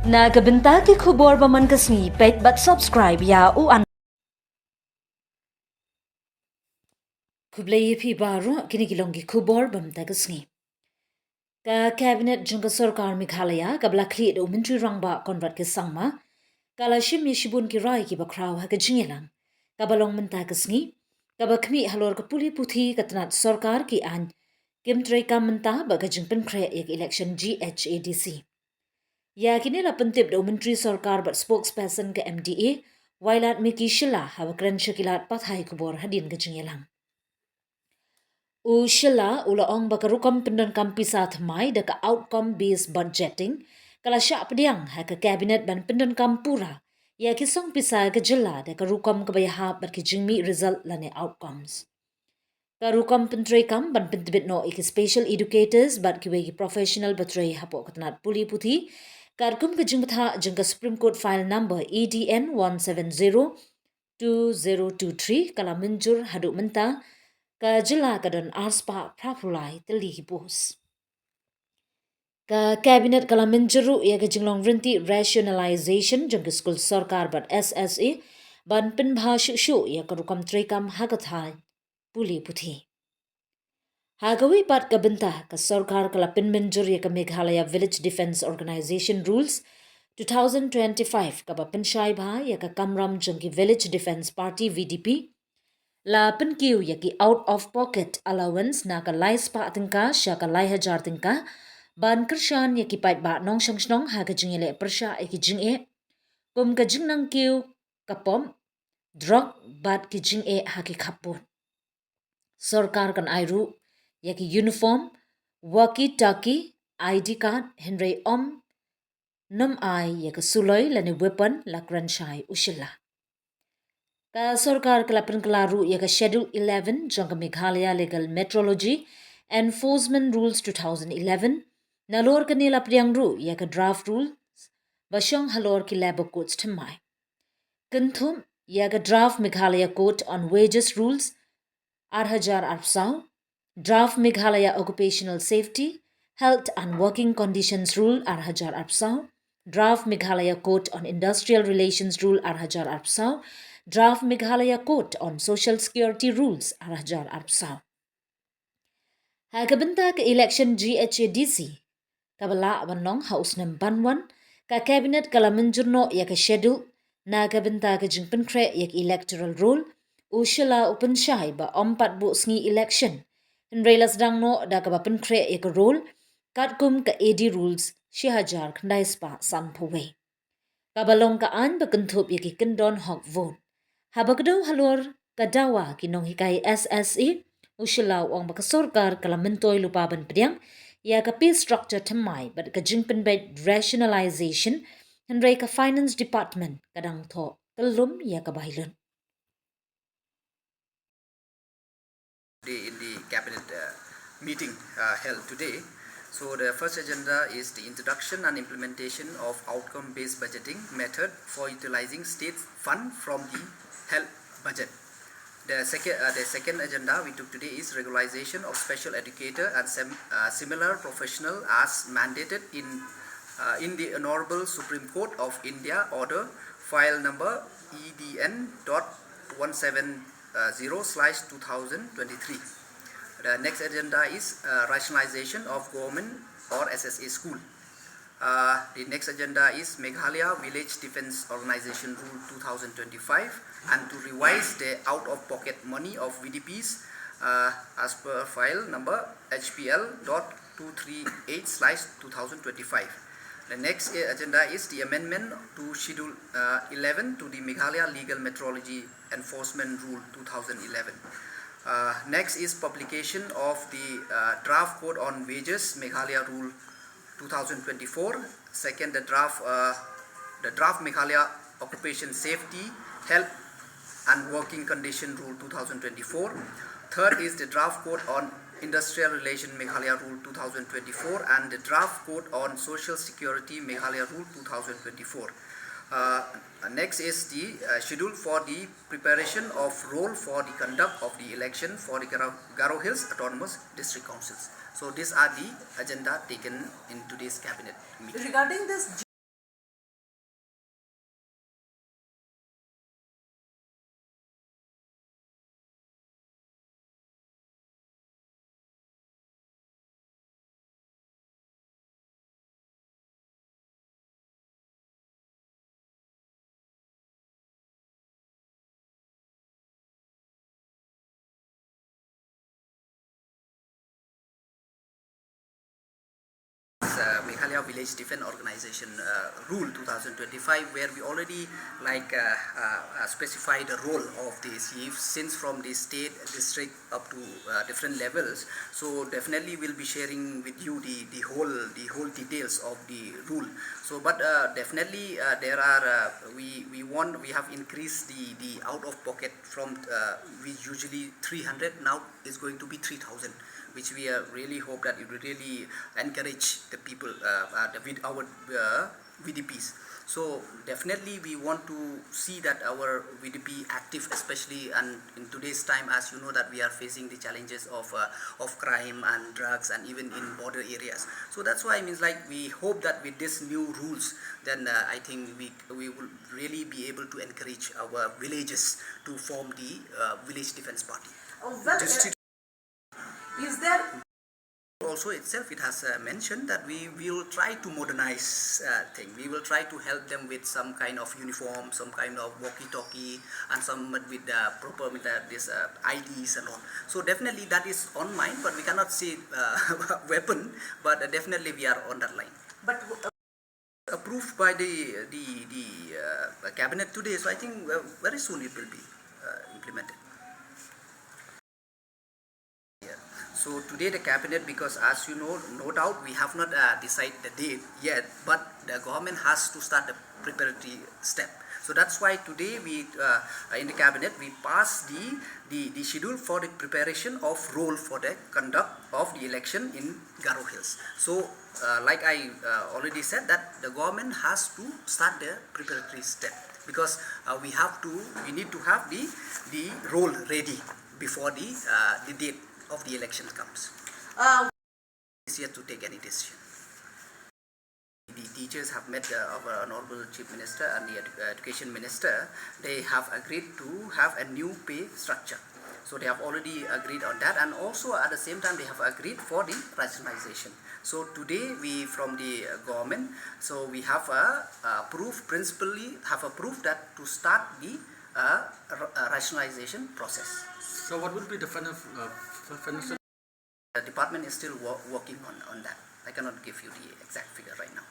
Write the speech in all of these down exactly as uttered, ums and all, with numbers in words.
Na ka bynta ki khubor ba man ka sngi, peit bad subscribe ïa u an. Khublei ïa phi baroh, kine ki long ki khubor ba mynta ka sngi. Ka Cabinet jong ka Sorkar Meghalaya, kaba la khlieh da u Myntri Rangbah Conrad K Sangma, ka la shim ïa shibun ki rai kiba khraw ha ka jingïalang kaba long mynta ka sngi, kaba khmih halor ka pule puthi, ka tnat sorkar, ki aiñ kim treikam mynta bad ka jingpynkhreh ïa ka election G H A D C. Ïa kine la pyntip da u Myntri Sorkar bad Spokesperson ka M D A, Wailadmiki Shylla, haba kren sha ki lad pathai khubor hadien ka jingïalang. U Shylla u la ong ba ka rukom pyndonkam pisa thymmai da ka outcome based budgeting ka la shah pdiang ha ka Cabinet ban pyndonkam pura ïa ki song pisa ka jylla da ka rukom kaba ïahap bad ki jingmih result lane outcomes. Ka rukom pyntreikam ban pyntbit noh ïa ki special educators bad kiwei ki professional ba trei hapoh ka tnat pule puthi, katkum ka jingbthah jong ka Supreme Court File Number A D N one seven zero two zero two three, ka la mynjur haduh mynta, ka jylla ka don arspah phraphew lai tylli ki post. Ka Cabinet ka la mynjur ruh ïa ka jinglong ryntih rationalization jong ki skul sorkar bad S S A ban pynbha shuh shuh ïa ka rukom treikam ha ka thaiñ pule puthi. Ha kawei pat ka bynta, ka sorkar ka la pynmynjur ïa ka Meghalaya Village Defence Organisation Rules two thousand twenty-five, kaba pynshai bha ïa ka kamram jong ki Village Defence Party, V D P, la pynkiew ïa ki out of pocket allowance na ka laispah tyngka sha ka laihajar tyngka, ban kyrshan ïa ki paidbah nongshong shnong ha ka jingïaleh pyrshah ïa ki jingeh kum ka jingnang kiew ka pop, drok bad ki jingeh ha ki khappud. Sorkar kan ai ruh ïa ki uniform, walkie talkie, I D card, hynrei ym nym ai ïa ka suloi lane weapon, la kren shai u Shylla. Ka sorkar ka la pynkylla ruh ïa ka Schedule eleven jong ka Meghalaya Legal Metrology Enforcement Rules two thousand eleven, nalor kane la pdiang ruh ïa ka draft rules ba shong halor ki labour codes thymmai. Kynthup ïa ka draft Meghalaya Code on Wages Rules arhajar arphew saw, draft Meghalaya Occupational Safety, Health and Working Conditions Rule arhajar arphew saw, draft Meghalaya Code on Industrial Relations Rule arhajar arphew saw, draft Meghalaya Code on Social Security Rules arhajar arphew saw. Ha ka bynta ka election G H A D C kaba lah ban long ha u snem ban wan, ka Cabinet ka la mynjur noh ïa ka schedule na ka bynta ka jingpynkhreh ïa ka electoral roll. U Shylla u pynshai ba ym pat buh sngi election, hynrei la sdang noh da kaba pynkhreh ïa ka roll katkum ka A D rules shihajar khyndai spah sanphew wei, kaba long ka aiñ ba kynthup ïa ki kyndon hok vote. Haba kdew halor ka dawa ki nonghikai S S A, u Shylla u ong ba ka sorkar ka la myntoi lypa ban pdiang ïa ka pay structure thymmai bad ka jingpynbeit rationalization, hynrei ka Finance Department ka dang thoh kyllum ïa ka bai lut. Today in the cabinet, uh, meeting, uh, held today. So the first agenda is the introduction and implementation of outcome-based budgeting method for utilizing state fund from the held budget. The second, uh, the second agenda we took today is regularization of special educator and sem-, uh, similar professional as mandated in, uh, in the Honorable Supreme Court of India order file number E D N dot one seven zero slash two thousand twenty-three. The next agenda is, uh, rationalization of government or S S A school. Uh, the next agenda is Meghalaya Village Defence Organisation Rule two thousand twenty-five and to revise the out-of-pocket money of V D Ps, uh, as per file number H P L dot two three eight slash two thousand twenty-five. The next, uh, agenda is the amendment to Schedule, uh, eleven to the Meghalaya Legal Metrology Enforcement Rule two thousand eleven. Uh, next is publication of the, uh, draft code on wages, Meghalaya Rule two thousand twenty-four. Second, the draft, uh, the draft Meghalaya Occupation Safety, Health and Working Condition Rule two thousand twenty-four. Third is the draft code on industrial relation Meghalaya Rule two thousand twenty-four and the draft code on social security Meghalaya Rule two thousand twenty-four. Uh, next is the, uh, schedule for the preparation of roll for the conduct of the election for the Garo, Garo Hills Autonomous District Councils. So these are the agenda taken in today's cabinet meeting. Regarding this Village Defense Organization uh, Rule two thousand twenty-five, where we already like uh, uh, uh, specify the role of the chief, since from the state, district, up to uh, different levels. So definitely we'll be sharing with you the the whole the whole details of the rule. So but uh, definitely uh, there are uh, we we want we have increased the the out of pocket from uh, we usually three hundred, now is going to be three thousand, which we uh, really hope that it will really encourage the people uh, uh, the, with our uh, V D Ps. So definitely we want to see that our V D P active, especially and in today's time, as you know that we are facing the challenges of uh, of crime and drugs and even in border areas. So that's why I means like we hope that with these new rules, then uh, I think we we will really be able to encourage our villages to form the uh, village defense party. Oh, well, uh, is there Also itself it has uh, mentioned that we will try to modernize uh, thing. We will try to help them with some kind of uniform, some kind of walkie-talkie, and some with uh, proper with uh, this uh, I Ds and all. So definitely that is on mind, but we cannot say uh, weapon. But uh, definitely we are on that line. But uh, Approved by the the the uh, cabinet today, so I think uh, very soon it will be uh, implemented. Yeah. So today the cabinet, because as you know, no doubt we have not uh, decided the date yet, but the government has to start the preparatory step. So that's why today we, uh, in the cabinet, we passed the, the, the schedule for the preparation of role for the conduct of the election in Garo Hills. So uh, like I uh, already said, that the government has to start the preparatory step, because uh, we have to, we need to have the the role ready before the uh, the date of the election comes. Uh, Is yet to take any decision. The teachers have met uh, our honorable chief minister and the edu- uh, education minister. They have agreed to have a new pay structure. So they have already agreed on that, and also at the same time they have agreed for the rationalization. So today we from the uh, government, so we have a, a proof, principally have a proof that to start the uh, r- uh, rationalization process. So what would be the final, uh, f- financial The department is still wo- working on, on that. I cannot give you the exact figure right now.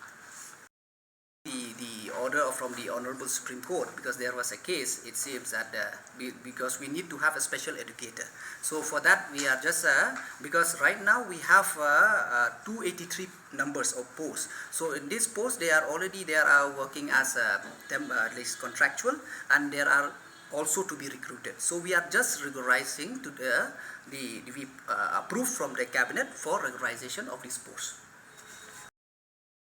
The, the order from the Honorable Supreme Court, because there was a case, it seems that uh, we, because we need to have a special educator. So for that, we are just, uh, because right now we have uh, uh, two eighty-three numbers of posts. So in this post, they are already, they are uh, working as uh, them, uh, at least contractual, and there are also to be recruited. So we are just regularizing to the, the, the we uh, approve from the cabinet for regularization of these posts.